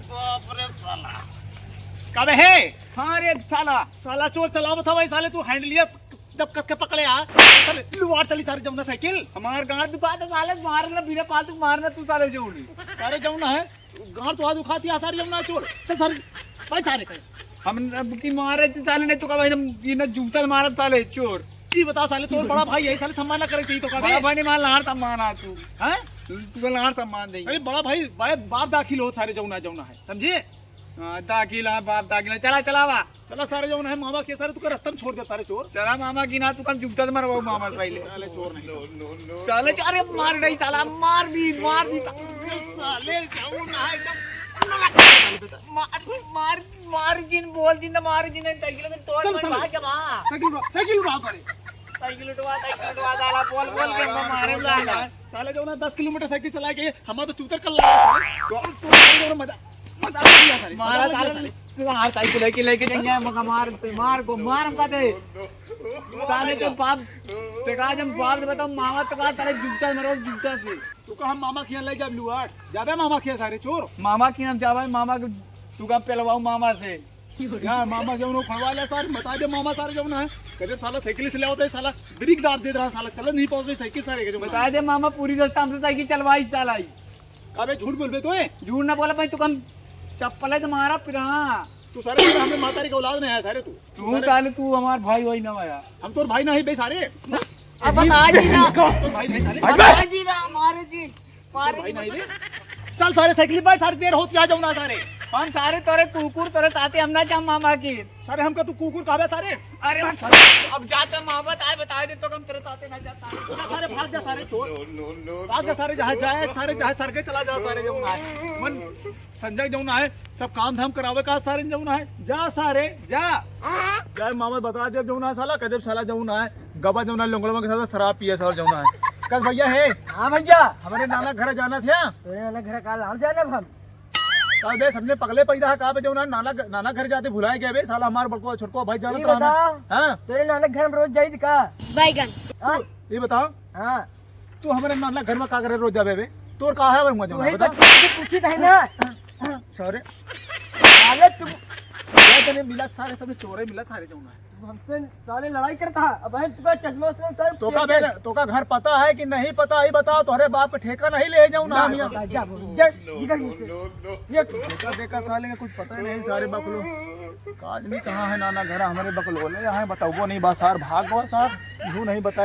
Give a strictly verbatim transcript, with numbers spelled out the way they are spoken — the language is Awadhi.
बाप रे साला। का बे है? हाँ रे साला। साला चोर चलावत हवा, साले तू हैंडलिया जब कस के पकड़े आ, साले लुआर चली सारे जमुना साइकिल। हमार गांड दुखात है साले, मारना बिना फालतू मारना तू साले जौनी। सारे जमुना है, गांड तो आज दुखाती है सारे जमुना चोर। चल सारे, भाई सारे कहे। हम अब की मारे थे साले, नहीं तो का भाई हम ये ना जूता मारत साले चोर। ई बता साले, तोर बड़ा भाई यही साले सम्मान ना करे चाहिए तो का बे? बड़ा भाई नहीं मान लाड़ सम्मान आ तू। हैं? तू का लाड़ सम्मान देंगे। अरे बड़ा भाई, भाई बाप दाखिल हो सारे जमुना, जमुना है, समझे? हाँ, दाखिल, हाँ, बाप दाखिल, चला, चला बा। चला सारे जौन है मामा के सारे तुका रस्ता में छोड़ दे सारे चोर। चला मामा की ना, तू कम जुगता मरवाओ मामा से पहले। साले चोर नहीं तो। साले चोर, अरे मार नहीं साला, मार भी, मार भी साले। साले जौन है एकदम। मार, मार, मार जिन बोल दिन, मार जिन साइकिल में तोड़ चल, मार चल। भाग जा वहाँ। साइकिल उठा, साइकिल उठा सारे। साइकिल उठवा, साइकिल उठवा, साला बोल बोल के हमको मारे साला। साले जौन है दस किलोमीटर साइकिल चला के हमारा तो चूतर कर लगा साले। तो, तो, तो मजा मारा साले, साले। तू हार साइकिल लेके, लेके जाएंगे, मका मार, मार को मार, हम कहते। साले के बाप, तेरा जब बाप ने बताओ, मामा तो कहा, साले जूता मरो, जूता से। तू कहा मामा खिया ले जा लुआट, जाबे मामा खिया सारे चोर। मामा खिया जाबे, मामा के, तू का पेलवाऊ मामा से। जा मामा जौन हो खड़वा ले सारे, बता दे मामा सारे जौन है। कदे साला साइकिल से ले होता है, साला ब्रेक दाब देत रहा, साला चल नहीं पावत साइकिल सारे के जौन है। बता दे मामा, पूरी रास्ता हमसे साइकिल चलवाई साला ही। अबे झूठ बोलबे तो है? झूठ ना बोला भाई, तू कम चप्पल है तुम्हारा फिर। हाँ। तू सारे हमें माता री का औलाद नहीं है सारे तू। तू सारे ताले तू हमार भाई वही ना आया। हम तोर भाई नहीं बे सारे। अब बता जी ना। तोर भाई नहीं सारे। बता जी ना, मारे जी। तोर भाई नहीं बे। चल सारे साइकिल पर सारे देर होती आ जाओ ना सारे। हम सारे तोरे कुकुर तोरे ताते हम ना जा मामा की। सारे हमका तू कुकुर कहबे सारे। अरे हम सारे अब जाते मामा बताए बताए दे तो हम तेरे ताते ना जाता। जा सारे भाग जा सारे चोर। भाग जा सारे जहाँ जाए सारे जहाँ सर के चला जा सारे जौन आए। मन संजय जौन आए सब काम धाम करावे का सारे जौन आए। जा सारे जा। जाए मामा बता दे जौन आए साला कदे साला जौन आए। गबा जौन आए लोंगड़वा के साथ शराब पिए सारे जौन आए। कल भैया है। हाँ भैया। हमारे नाना घर जाना था। तेरे नाना घर का लाड़ जाना हम। का बे, सबने पगले पैदा है, का बे, जौन है, नाना, नाना घर जाते भुलाए गए बे, साला हमार बड़को, छोटको भाई जानत ई रहा ना। बता, हाँ? तेरे नाना घर में रोज जाई थी का? बैगन। हाँ? ये बताओ, हाँ। तू हमारे नाना घर में का करे रोज जाबे बे? तोर का है, वही बता। तो पूछी था ना। सारे। साले तुम। ये तने मिला सारे, सबने चोरे मिला सारे जौन है। हमसे साले लड़ाई करता है। अब है तुका चश्मा उश्मा उतार तो का के बे, तो का घर पता है कि नहीं पता, ही बताओ, तोहरे बाप के ठेका नहीं ले जाऊँ ना ना, हम यहाँ। जा, जा, जा, निकल यहाँ से। ये देखा, देखा, साले का कुछ पता ही नहीं, सारे बकलो। का आदमी कहाँ है नाना घर, हमारे बकलो ले यहाँ बताओ नहीं बा सार, भाग बा सार, यूँ नहीं बताए।